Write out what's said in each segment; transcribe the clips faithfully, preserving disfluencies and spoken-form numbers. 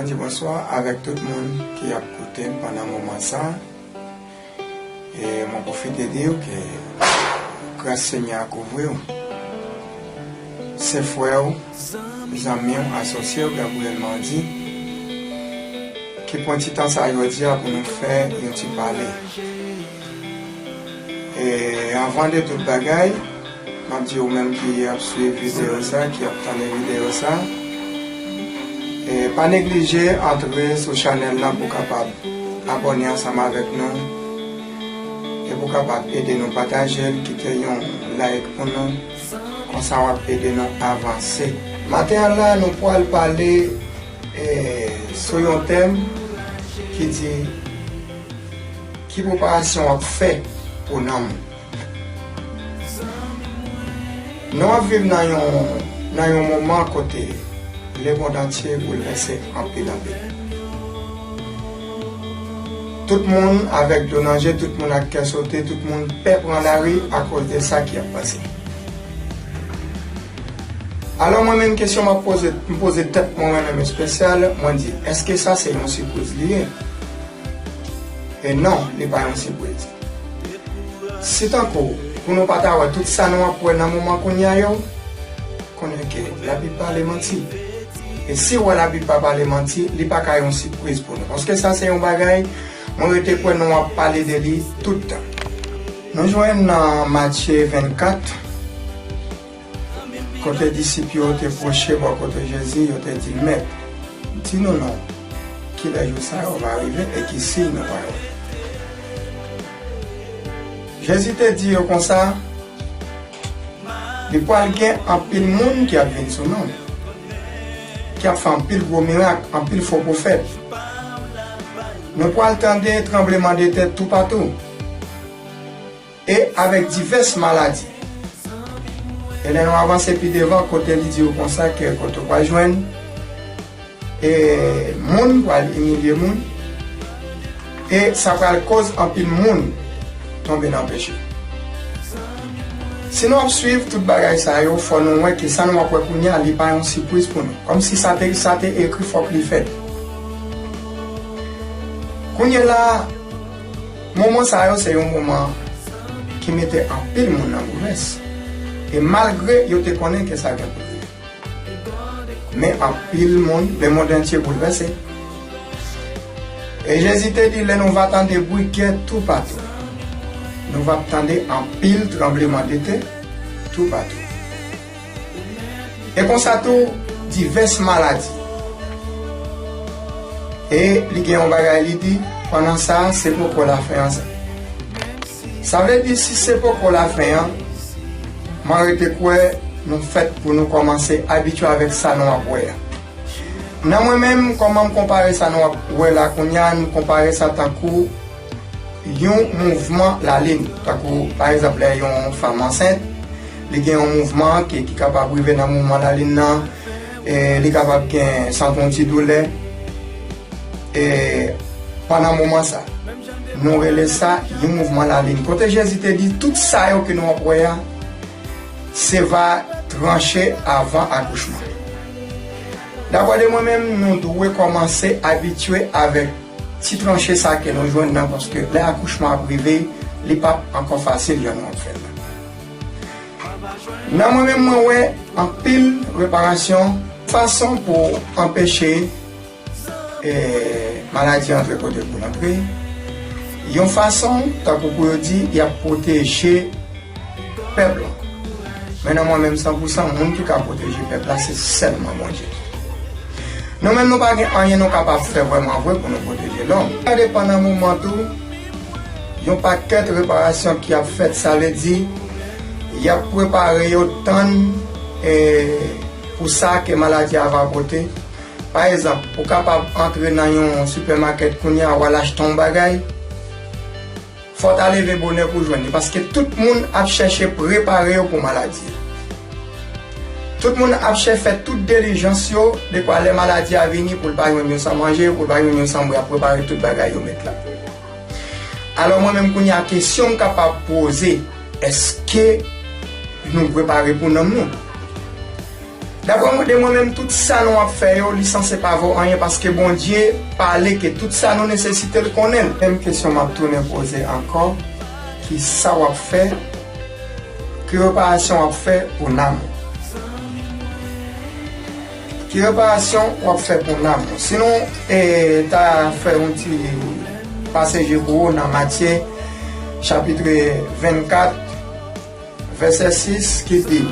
Di bonswa avèk tout moun ki ap koute m pandan moman sa. E mwen pwofite di w ke gras Senyè a kouvri w. Se frè w, zanmi w, asosye w, Gabriel Mardy, ki pran ti tan sa jodi a pou nou fè yon ti pale. E anvan de tout bagay, m ap di ou menm ki ap swiv videyo sa, ki ap tande videyo sa, e pa neglije antre sou chanèl lan pou kapab abòne ansanm avèk nou, e pou kapab ede nou pataje l, kite yon like pou nou, konsa w ap ede nou avanse. Maten an la, nou pral pale, e, sou yon tèm ki di, ki preparasyon w ap fè pou nanm ou? Nou ap viv nan yon, nan yon moman kote lemonn antye boulvèse anpil, anpil. Tout moun avèk dlo nan je, tout moun ak kè sote, tout moun pè pran lari akoz de sa ki ap pase. Alò, mwen menm, kesyon m ap poze, m poze tèt mwen, mwen menm espesyal, mwen di, èske sa se yon sipriz li ye? E non, li pa yon sipriz. Si tankou, pou nou pa ta wè tout sa nou ap wè nan moman kounye a yo, konnen ke Labib pale manti. E si w wè Labib pa pale manti, li pa ka yon sipriz pou nou. Paske sa se yon bagay, mwen rete kwè nou ap pale de li tout tan. Nou jwenn nan Matye vennkat, kote disip yo te pwoche bò kote Jezi, yo te di l, Mèt, di nou non, kilè jou sa yo va rive e ki siy nou va wè? Jezi te di yo konsa, li pral gen anpil moun ki ap vin sou non m, ki ap fè anpil gwo mirak, anpil fo pwofèt. Nou pral tande tranblemanntè toupatou e avèk divès maladi. E lè nou avanse pi devan, kote li di w konsa ke kote w pral jwenn, e moun pral imilye moun, e sa pral koz anpil moun tonbe nan peche. Si nou ap swiv tout bagay sa yo, fò nou wè ke sa nou ap wè kounye a, li pa yon sipriz pou nou. Kòmsi sa te, sa te ekri, fòk li fèt. Kounye la, moman sa yo se yon moman ki mete anpil moun nan boulvès. E malgre yo te konnen ke sa gen pou rive. Men anpil moun, lemonn antye boulvèse. E Jezi te di, lè nou va tande bri gè toupatou, nou va tande anpil tranblemanntè toupatou. E konsa tou, divès maladi. E li gen yon bagay li di, pandan sa, se poko lafen an sa. Sa vle di, si se poko lafen an, mwen rete kwè nou fèt pou nou kòmanse abitye avèk sa nou ap wè a. Nan mwen menm, kòman m konpare sa nou ap wè la kounye a, m konpare sa tankou yon mouvman lalin. Tankou, pa egzanp, lè yon fanm ansent, li gen yon mouvman ki, ki kapab rive nan mouvman lalin nan, e li kapab gen, santi yon ti doulè, e pandan moman sa. Nou rele sa yon mouvman lalin. Kote Jezi te di, tout sa yo ke nou ap wè a, se va tranche avan akouchman. Daprè de mwen menm, nou dwe kòmanse abitye avèk ti tranche sa ke nou jwenn nan, paske lè akouchman ap rive, li p ap ankò fasil jan nou ap fè l la. Nan mwen menm, mwen wè anpil reparasyon, fason pou anpeche, e, maladi antre kote pou l antre, yon fason, tankou pou yo di, y ap pwoteje pèp la. Men nan mwen menm, san pou san, moun ki ka pwoteje pèp la, se sèlman Bondye. Nou menm, nou pa gen anyen nou kapab fè vrèman vre pou nou pwoteje lòm. Gade, pandan moman tou, yon pakèt reparasyon ki ap fèt, sa vle di, y ap prepare yo tann, e, pou sa ke maladi a va pote. Pa egzanp, ou kapab antre nan yon sipèmakèt kounye a, w al achte yon bagay, fò w ta leve bonè pou w jwenn li, paske tout moun ap chèche prepare yo pou maladi. Tout moun ap chèche fè tout dilijans yo, dekwa lè maladi a vini, pou l pa jwenn yo san manje, pou l pa jwenn yo san bwè, ap prepare tout bagay yo met la. Alò, mwen menm, kounye a, kesyon m kapab poze, èske nou prepare pou nanm nou? Daprè mwen, de mwen menm, tout sa nou ap fè yo, li sanse pa vo anyen, paske Bondye pale ke tout sa nou nesesite, l konnen l. Menm kesyon m ap tounen poze ankò, ki sa w ap fè? Ki reparasyon w ap fè pou nanm ou? Ki reparasyon w ap fè pou nanm ou? Si nou e, ta fè yon ti pase je pou ou nan Matye, chapit vennkat, vèsè sis, ki di,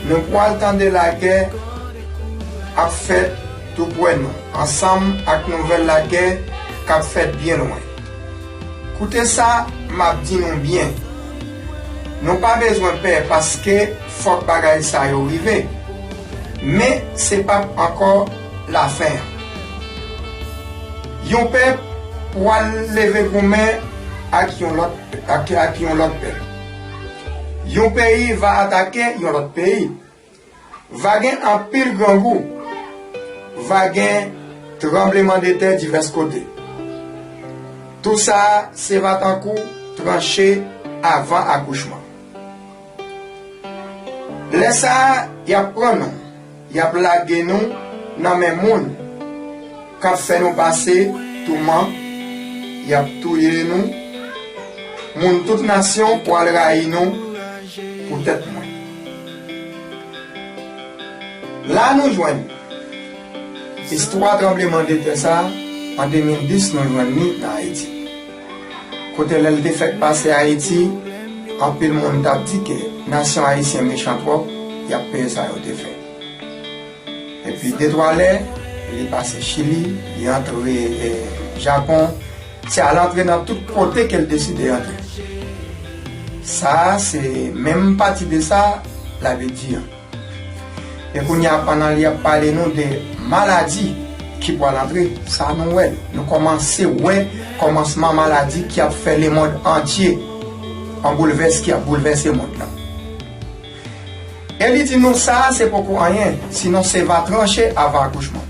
nou pral tande lagè ap fèt toupre nou, ansanm ak nouvèl lagè k ap fèt byen lwen. Koute sa m ap di nou byen. Nou pa bezwen pè, paske fòk bagay sa yo rive. Men se p ap ankò lafen an. Yon pèp pral leve goumen ak yon lòt, ak, ak yon lòt pèp. Yon peyi va atake yon lòt peyi. Va gen anpil grangou. Va gen tranblemanntè divès kote. Tou sa a se va tankou tranche avan akouchman. Lè sa a, y ap pran nou, y ap lage nou nan men moun k ap fè nou pase touman, y ap touye nou. Moun tout nasyon pral rayi nou poutèt mwen. La nou jwenn istwa tranblemanntè sa a, an de mil dis nou jwenn li nan Ayiti. Kote lè l te fèk pase Ayiti, anpil moun t ap di ke nasyon ayisyen mechan twòp, y ap peye sa yo te fè. Epi de twa lè, li pase Chili, li antre, eh, Japon, se al antre nan tout kote ke l deside antre. Sa a, se menm pati de sa l ap di an. E kounye a, pandan li ap pale nou de maladi ki pral antre, sa nou wè l. Nou kòmanse wè kòmansman maladi ki ap fè lemonn antye an boulvès, ki ap boulvèse mond lan. E li di nou sa a se poko anyen, sinon se va tranche avan akouchman.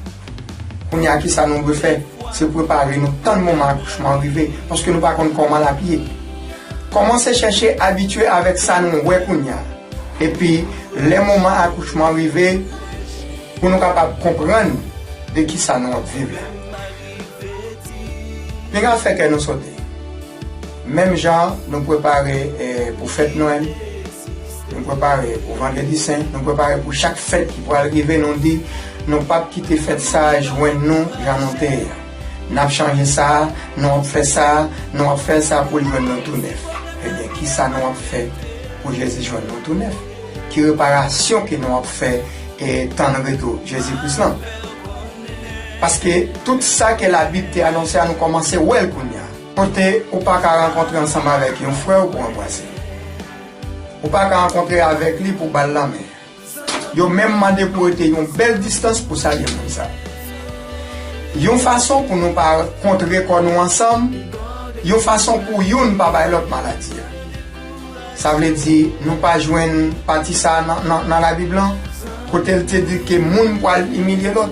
Kounye a, kisa nou dwe fè? Se prepare nou, tann moman akouchman an rive, paske nou pa konn kòman l ap ye. Kòmanse chèche abitye avèk sa nou wè kounye a. Epi, lè moman akouchman rive, pou nou kapab konprann de kisa nou ap viv la. Piga fè kè nou sote. Menm jan nou prepare, eh, pou fèt Nwèl, nou prepare pou Vandredi Sen, nou prepare pou chak fèt ki pral rive, nou di, nou p ap kite fèt sa a jwenn nou jan nou te ye a. N ap chanje sa a, nou ap fè sa a, nou ap fè sa a pou l jwenn nou tou nèf. Ebyen, kisa nou ap fè pou Jezi jwenn nou tou nèf? Ki reparasyon ke nou ap fè, eh, tann retou Jezi Kris lan? Paske tout sa ke Labib te anonse a, nou kòmanse wè l kounye a. Kote ou pa ka rankontre ansanm avèk yon frè w pou anbrase l. Ou pa ka rankontre avèk li pou ba l lanmen. Yo menm mande pou rete yon bèl distans pou salye moun sa. Yon fason pou nou pa kontre kò nou ansanm, yon fason pou youn pa bay lòt maladi a. Sa vle di, nou pa jwenn pati sa a nan, nan, nan Labib lan, kote l te di ke moun pral imilye lòt.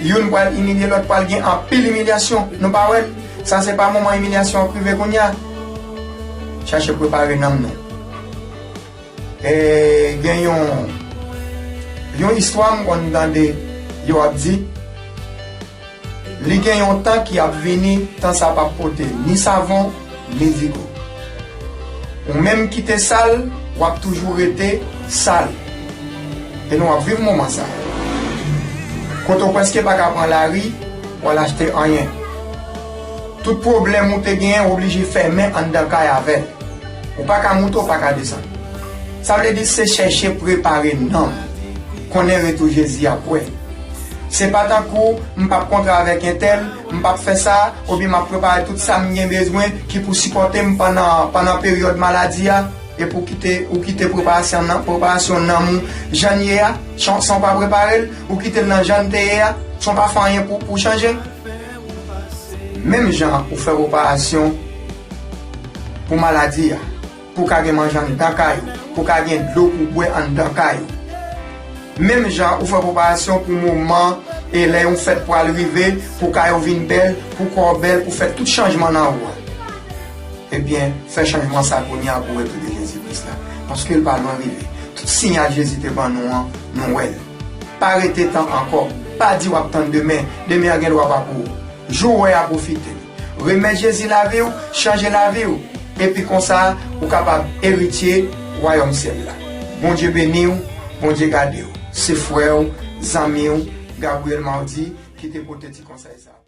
Youn pral imilye lòt, pral gen anpil imilyasyon. Nou pa wè l? Sa se pa moman imilyasyon an k rive kounye a? Chache prepare nanm nou. E gen yon, yon istwa m konn tande yo ap di, li gen yon tan ki ap vini, tan sa p ap pote ni savon, ni digo. Ou menm ki te sal, w ap toujou rete sal. E nou ap viv moman sa. Kote w prèske pa ka pran lari pou al achte anyen. Tout pwoblèm ou te genyen, w oblije fèmen anndan kay avè l. Ou pa ka moute, ou pa ka desann. Sa vle di se chèche prepare nanm. Konnen retou Jezi a prè. Se pa tankou m p ap kontre avèk entèl, m p ap fè sa, oubyen m ap prepare tout sa m gen bezwen ki pou sipòte m pandan, pandan peryòd maladi a, epi w kite, ou kite preparasyon nan, preparasyon nanm ou jan l ye a, san, san w pa prepare l, ou kite l nan jan l te ye a, san w pa fè anyen pou, pou chanje l. Menm jan ou fè preparasyon pou maladi a, pou ka gen manje anndan kay ou, pou ka gen dlo pou bwè anndan kay ou. Menm jan ou fè preparasyon pou moman e lè yon fèt pral rive, pou kay ou vin bèl, pou kò w bèl, pou fè tout chanjman nan ou a. Ebyen, fè chanjman sa kounye a pou retou de Jezi Kris la, paske l pa lwen rive. Tout siyal Jezi te ban nou an, nou wè l. Pa rete tan ankò. Pa di w ap tann demen. Demen an gen dwa pa pou ou. Jou w wè a, pwofite l. Remèt Jezi lavi w, chanje lavi w. Epi konsa, ou kapab eritye wayòm syèl la. Bondye beni w, Bondye gade w. Se frè w, zanmi w, Gabriel Mardy, ki te pote ti konsèy sa a.